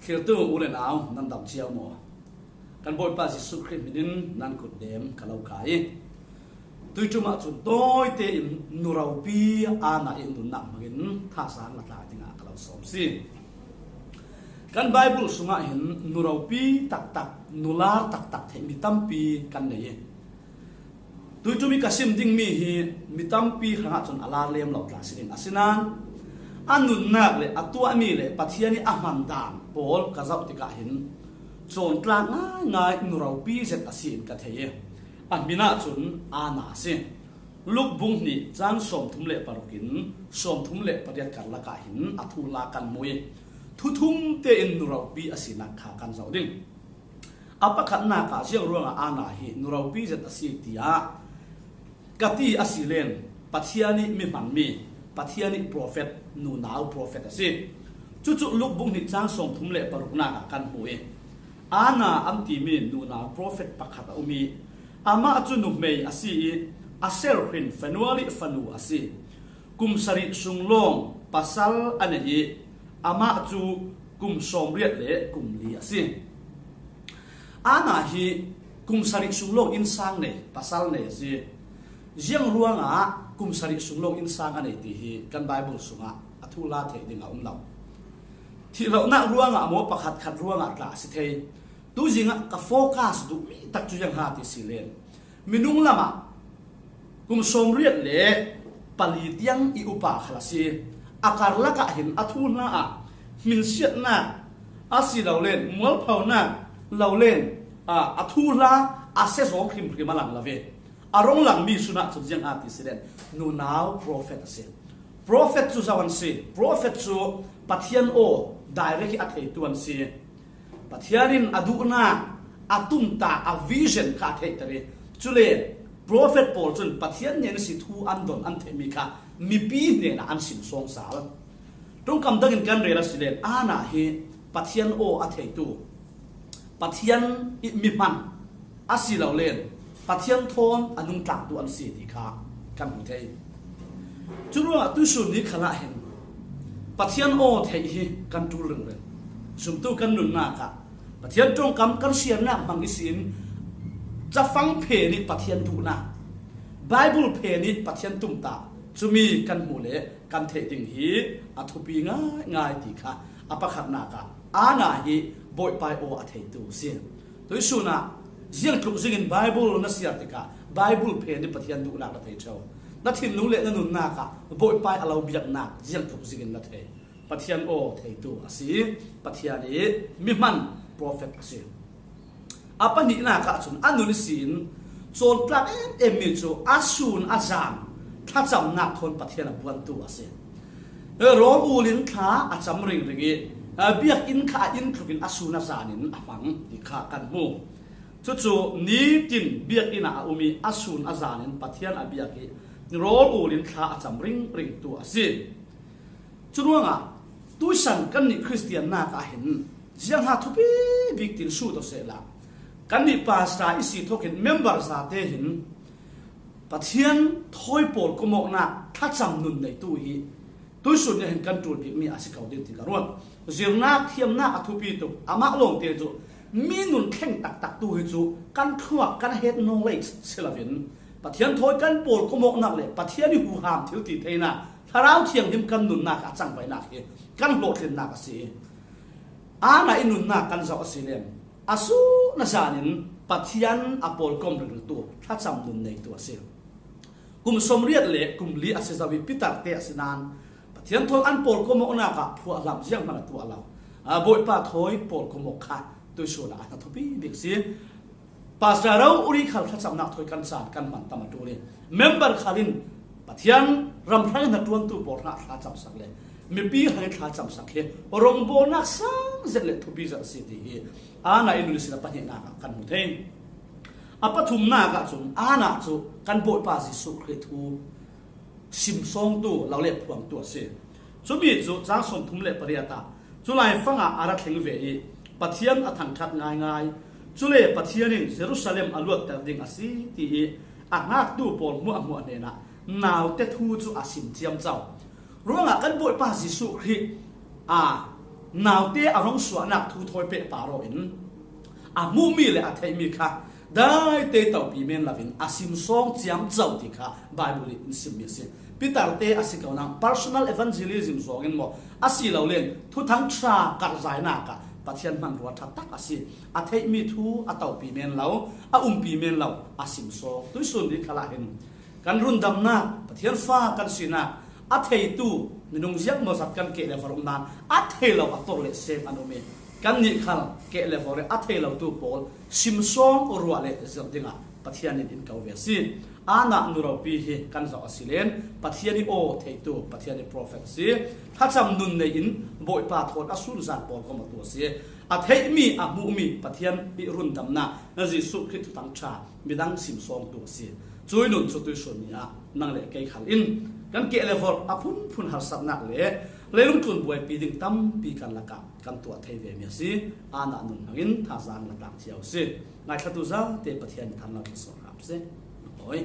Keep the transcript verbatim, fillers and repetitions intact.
Thlirtu u le nau, nan dam ciau maw? Kan Bawipa Jesuh Khrih hminin nan kut dem ka lo kai. Tuiṭum ah cun tawite in Nu Ropi Anna i nunnak hmangin thazaang la tlak dingah ka lo sawm si. Kan Baibal sungah hin Nu Ropi taktak, Nu Lar taktak theih mi tampi kan nei. Tuiṭum i ka sim dingmi hi mi tampi hrangah cun a lar lem lo tla si ding a si nain a nunnak le a tuahmi le Pathian i a hman dan pawl ka zoh tikah hin cawntlak ngaingai Nu Ropi zet a si in ka thei i a hmin ah cun Anna a si. Luk bung hnih cang sawmthum le paruk in sawmthum le pariat karlak ah hin a thuhla kan hmu i thuthum tein Nu Ropi a sinak kha kan zoh ding. A pakhatnak ah ziang ruangah Anna hi Nu Ropi zet a si tiah ka ti a si len Pathian i mi hmanmi, Pathian i profet, nunau profet a si. Cucu Luk bung hnih cang sawmthum le paruknak ah kan hmu i Anna an timi nunau profet pakhat a um i amah cu nuhmei a si i Asher hrin Fanuel i fanu a si. Kum sarih sung lawng pasal a nei i amah cu kum sawmriat le kum li a si. Anna hi kum sarih sung lawng innsang nei, pasal nei a si. Ziang ruangah kum sarih sung lawng innsang a nei ti hi kan Baibal sungah a thuhla theih ding a um lo. Thihlohnak ruangah maw, pakhat khat ruangah tla a si thei. Tuzingah ka focus duhmi tak cu ziang ha ti si len minung lamah kum sawmriat le pali tiang i upa khal a si. A karlak ah hin a thuhla ah hminsiatnak a si lo len mualphonak lo len, a, a thuhla a siazawng hrimhrim a lang lo ve. A rung langmi sun ah cun ziang ha ti si len nunau profet a si. Profet cu zo an si. Profet cu Pathian aw direct i a theitu an si. Pathian in a duhnak, a tumtah, a vision kha a theihter i, cule profet pawl cun Pathian nen si thu an don an theihmi kha mipi hnenah an sim sawng sal. Ṭongkam dangin kan rel a si len Anna hi Pathian aw a theitu, Pathian i mi hman a si lo len Pathian thawn a nungtlangtu an si ti kha kan hmu thei. Curuangah tuisun ni khalah hin Pathian aw theih hi kan ṭul ringring. Zumtu kan nunnak ah Pathian ṭongkam kan siarnak hmang ihsin cafang phen i Pathian duhnak, Baibal phen i Pathian tumtah cumi kan hmuh le kan theih ding hi a thupi ngaingai ti kha a pakhatnak ah Anna hi Bawipa i aw a theitu a si. Tuisun ah ziangtluk zingin Baibal na siar tikah Baibal phen i Pathian duhnak na thei ṭheo. Na thinlung le na nunnak ah Bawipa i a lo biaknak ziangtluk zingin na thei. Pathian aw theitu a si. Pathian i mi hman profet a si. A pahnihnak ah cun a nun ihsin cawntlak em em mi cu a sun a zan thlacamnak thawn Pathian a buantu a si. Rawl ul in thla a cam ringring i, a, biakinn kha a inn tlukin a sun a zan in a hmang ti kha kan hmu. Cucu nitin biakinn ah a um i a sun a zan in Pathian a biak i rawl ul in thla a cam ringringtu a si. Curuangah tuisan kannih Khristiannak ah hin ziangha thupi bik tin sut aw sehla kannih pastor i si thokin member zate hin Pathian thawi pawl komawknak thlacam nun neitu hi tuisun nih hin kan ṭul bikmi a si ko ding ti ka ruat. Zirnak thiamnak a thupi tuk, amah lawngte cu mi nun thleng taktak tu hi cu kan thluak kan het nawn lei si loin Pathian thawi kan pawl komawknak le Pathian i huham thil ti theinak Thlarau Thianghlim kan nunnak a cangvainak hi kan hlawhtlinnak a si i Anna i nunnak kan zoh a si len a sun a zan in Pathian a pawlkom ringringtu thlacam nun neitu a si. Kum sawmriat le kum li a si zo i Peter te a si nain Pathian thawi an pawlkomawknak ah phuahlam zianghman a tuah lo. A, Bawipa thawi pawlkomawk kha tuisun ah a hna thupi bik si. Pastor ro uri khal thlacamnak thawi kan caan kan hman tam a ṭul i member khal in Pathian ram hrang hnaṭuantu pawl hrang thlacamsak le mipi hrang thlacamsak hi rongbawlnak sang zet le thupi zet a si ti hi Anna i nun ihsin a pahnihnak ah kan hmu thei. A pathumnak ah cun Anna cu kan Bawipa Jesuh Khrih thu simsawngtu lo le phuangtu a si. Cumi cu cang sawmthum le pariat ah cu laifang ah a ra thleng ve i Pathian a thangṭhat ngaingai. Cule Pathian in Jerusalem a luatter ding a si ti i a hngaktu pawl hmuahhmuah hnenah naute thu cu a sim ciamco. Ruangah kan Bawipa Jesuh Khrih a naute a rong suahnak thu thawi peh pah rawh in a hmuhmi le a theihmi kha daite topi men loin a simsawng ciamco ti kha Bible in simmi a si. Peter te a si ko nang personal evangelism zawngin maw, a si lo len thuthang ṭha karhzainak ah Pathian hmanrua ṭha tak a si. A theihmi thu a topi men lo, a umpi men lo, a simsawng. Tuisun ni khalah hin kan rundamnak, Pathian fa kan sinak a theitu minung ziak maw zat kan keh le vawr um nan a thei lo a tawr le sem an um i, kan nih khal keh le vawr le a thei lo tu pawl simsawng ruah le zirh dingah Pathian in in ko ve a si. Anna nu ropi hi kan zoh a si len Pathian i aw theitu, Pathian i prophet a si. Thlacam nun nei in Bawipa thawn a sunzan pawl kawm a tu a si. A theihmi a hmuhmi Pathian i rundamna na Jesuh Khrih thuthang ṭha midang simsawngtu a si. Cui nun cu tuisun ni ah nang le kei khal in kan keh le vawr a phunphun harsatnak le leilung tlun buaipi ding tampi kan lakah kan tuah thei ve mi a si. Anna nun hmangin thazaang la tlang cio a si. Ngaithlatu zate Pathian in than lo thluasuak hram seh. Awi.